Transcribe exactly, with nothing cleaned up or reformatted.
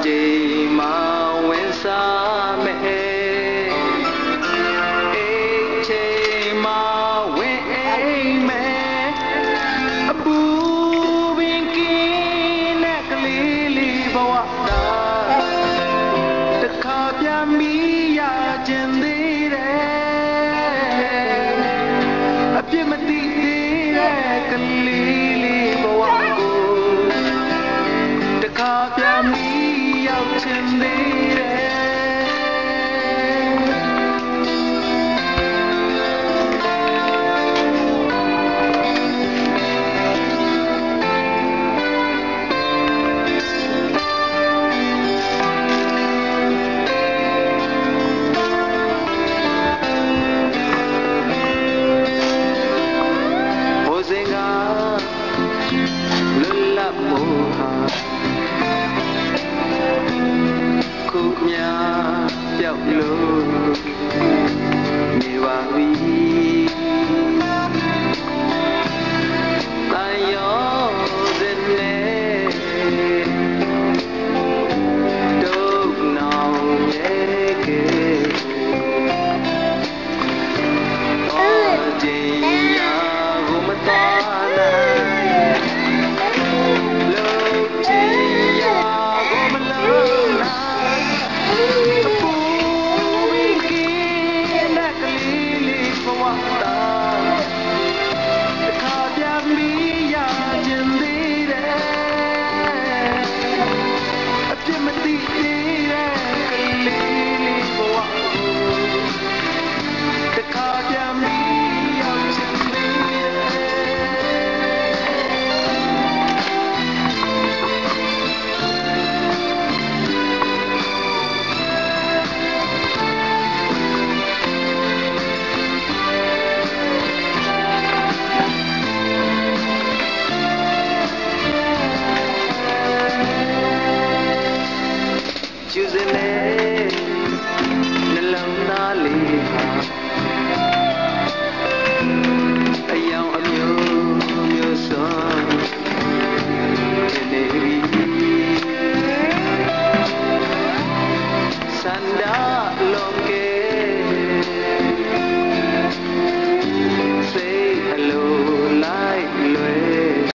Htei ma wen sa me, htei ma wen e me, abu bingki ne kali li bawa da, taka pya mi ya jin di re, apye mati di re kali li bawa ku, taka pya mi yau chin di re. Hozinga lulap mu hta, kumya pyap lu